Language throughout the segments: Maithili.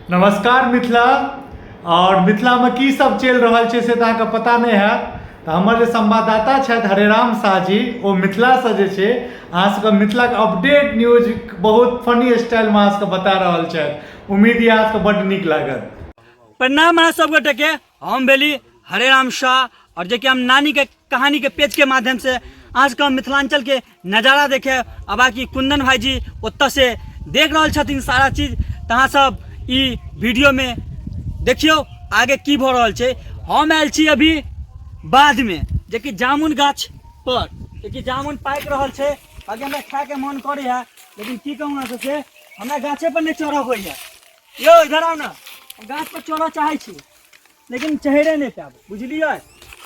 नमस्कार मिथिला। और मिथिलामे की सब चलि रहल छै से तऽ अहाँके पता नहि हैत, तऽ हमर जे संवाददाता छथि हरेराम शाह जी, ओ मिथिलासँ जे छै अहाँ सबके मिथिलाके अपडेट न्यूज बहुत फनी स्टाइलमे अहाँ सबके बता रहल छथि। उम्मीद यऽ अहाँ सबके बड्ड नीक लागत। प्रणाम अहाँ सब गोटे के, हम भेली हरेराम शाह और जे कि हम नानी के कहानी के पेज के माध्यम से आज के हम मिथिलांचल के नज़ारा देखे आ बाकी कुंदन भाई जी ओतऽ से देख रहल छथिन सारा चीज। तऽ अहाँ सब ई वीडियो में देखियौ आगे की भऽ रहल छै। हम आयल छी अभी बाध में, जे कि जामुन गाछ पर, जे कि जामुन पाकि रहल छै। बाकी हमरा खायके मन करैए, लेकिन की कहूँ अहाँ सबके, हमरा गाछे पर नहि चढ़ऽ होइए। यौ इधर आउ ने, हम गाछ पर चढ़ऽ चाहै छी लेकिन चढ़े नहि पायब, बुझलियै।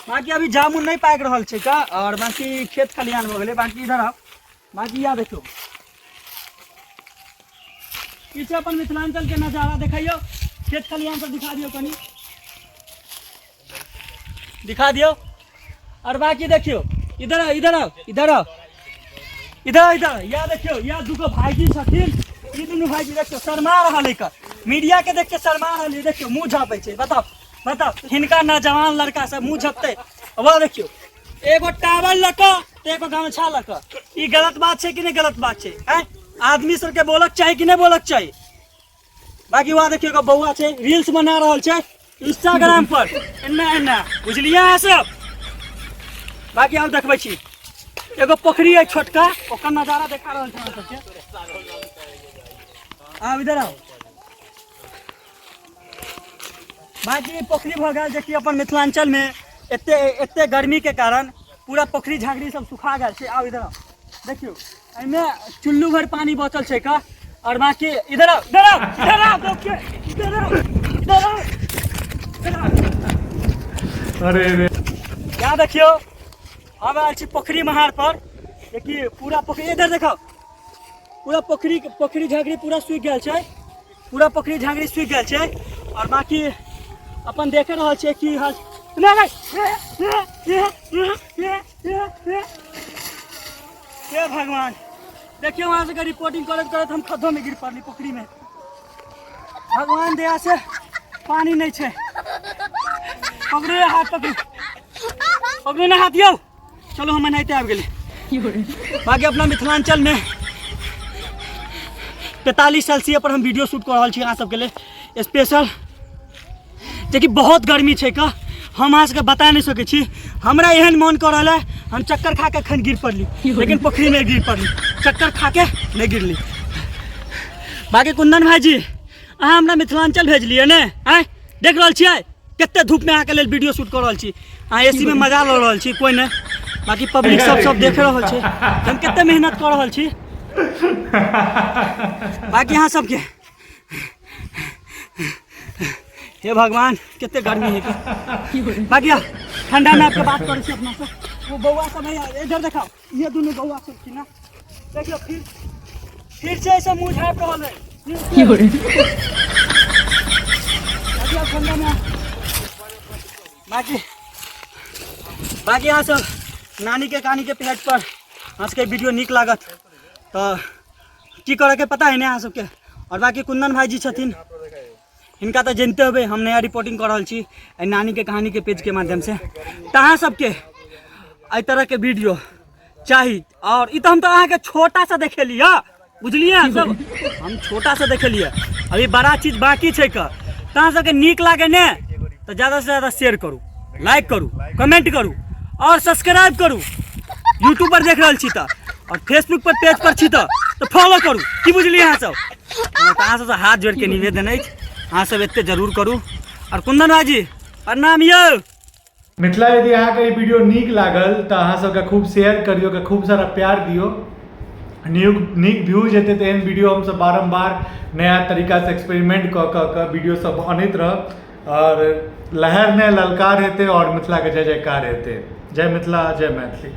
बाकी अभी जामुन नहि पाकि रहल छै का, और बाकी खेत खलिहान भऽ गेलै। बाकी इधर आउ, बाकी इएह देखियौ ई छै अपन मिथिलांचल के नजारा। देखैयौ खेत खलिहान सब दिखा दियौ, कनि दिखा दियौ। और बाकी देखियौ इधर आओ, इधर आओ, इधर आओ, इधर आओ, इधर। या देखियौ, या दूगो भाईजी छथिन, ई दुनू भाईजी देखियौ शर्मा रहल है, मीडिया के देख के शर्मा रहल है। देखियौ मुँह झापै छै, बताउ बताउ, हिनका नौजवान लड़का सब मुँह झपतै। वाह देखियौ एगो टावल लऽ कऽ तऽ एगो गमछा लऽ कऽ, ई गलत बात छै कि नहि? गलत बात छै। आँय, आदमी सबके बोलक चाही कि नहि बोलक चाही? बाकी वहाँ देखियौ एगो बौआ छै, रील्स बना रहल छै इंस्टाग्राम पर, एन्ना एन्ना, बुझलियै अहाँ सब। बाकी हम देखबै छी एगो पोखरी है छोटका, ओकर नजारा देखा रहल छै अहाँ सबके। आब इधर आओ। बाकी पोखरी भऽ गेल, जेकि अपन मिथिलांचल में एते एते गर्मी के कारण पूरा पोखरी झाँकरी सब सुखा गेल छै। आउ इधर आओ, देखियौ एहिमे चुल्लू भर पानी बचल छै का। और बाकी इधर आओ, इधर आओ, इधर आओ, देखियौ, इधर आओ, इधर आओ, इधर आओ। अरे रे, यहाँ देखियौ हम आयल छी पोखरी महार पर, देखिए पूरा पोखरी, इधर देखो पूरा पोखरी, पोखरी झाँकरी पूरा सूखि गेल छै, पूरा पोखरी झाँकरी सूखि गेल छै। और बाकी अपन देख रहल छियै की हाल। हे भगवान, देखियौ वहाँ से रिपोर्टिंग करैत करैत हम खद्दो में गिर पड़ली पोखरी में। भगवान दया से पानी नहीं छै। पकड़ू हाथ, पकड़ू, पकड़ू ना हाथ यौ। चलो हम एनाहिते आबि गेली। बाकी अपना मिथिलांचल में 45 सेल्सियस पर हम वीडियो शूट कऽ रहल छी अहाँ सबके लेल स्पेशल, जेकि बहुत गर्मी छै का, हम अहाँ सबके बता नहि सकै छी। हमरा एहन मन कऽ रहल है हम चक्कर खा के एखन गिर पड़ली, लेकिन पोखरी में गिर पड़ली, चक्कर खा के नहि गिरली। बाकी कुंदन भाईजी अहाँ हमरा मिथिलांचल भेजलियै ने? आँय देख रहल छियै कते धूप में अहाँके लेल वीडियो शूट कऽ रहल छी, अहाँ एसी में मजा लऽ रहल छी। कोइ नहि, बाकी पब्लिक सब सब देख रहल छै हम कते मेहनत कऽ रहल छी। बाकी अहाँ सबके हे भगवान कते गर्मी है के। बाकी ठंडा में आपके बात करै छी अपना से। वो बौआ सब है इधर देखाओ, ये दुनू बौआ सब छी ना, देखियो फिर से ऐसे मुँह झाँप रहल है। बाकी अब ठंडा में बाकी बाकी अहाँ सब नानी के कहानी के पेज पर अहाँ सबके वीडियो नीक लागत तऽ की करऽके पता है ने अहाँ सबके। और बाकी कुंदन भाईजी छथिन, हिनका तऽ जनिते होबै, हम नया रिपोर्टिंग कऽ रहल छी एहि नानी के कहानी के पेज के माध्यम से। तऽ अहाँ सबके एहि तरह के वीडियो चाही, और ई तऽ हम तऽ अहाँके छोटा सा देखेली हँ, बुझलियै अहाँ सब, हम छोटा सा देखेलियै, अभी बड़ा चीज बाकी छै का। तऽ अहाँ सबके नीक लागे ने तऽ ज़्यादा से ज़्यादा शेयर करू, लाइक करू, कमेंट करू और सब्सक्राइब करू। यूट्यूब पर देख रहल छी तऽ, और फेसबुक पर पेज पर छी तऽ फॉलो करू, की बुझलियै अहाँ सब। तऽ अहाँ सबसँ हाथ जोड़ि के निवेदन अछि, अहाँ सब एते जरूर करू। और कुंदन भाईजी प्रणाम यौ। मिथिला यदि अहाँके ई वीडियो नीक लागल तऽ अहाँ सबके खूब शेयर करियौ, के खूब सारा प्यार दियौ। नीक नीक व्यूज हेतै तऽ एहन वीडियो हमसब बारम्बार नया तरीकासँ एक्सपेरिमेंट कऽ कऽ कऽ वीडियो सब अनैत रहब। और लहर नहि ललकार हेतै और मिथिलाके जय जयकार हेतै। जय मिथिला, जय मैथिली।